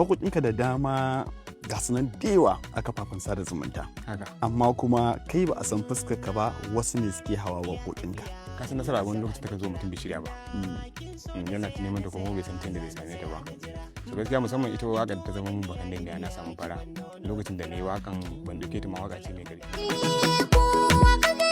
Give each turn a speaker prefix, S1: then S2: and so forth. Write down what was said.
S1: Waƙoƙinka da dama ga su nan da yawa a kafafen sada zumunta.
S2: Haka.
S1: Amma kuma kai ba a san fuskar ka ba, wasu ne suke hawa waƙoƙinka.
S2: Ka san nasara wani lokaci takan zo mutum bai shirya ba. Yana ta neman ta kuma bai san da zai same ta ba. So gaskiya, musamman ita waƙar da ta zama mun bakan da na samu fara, lokacin da na yi waƙan ban dauke ta ma waƙa ce mai ƙarfi.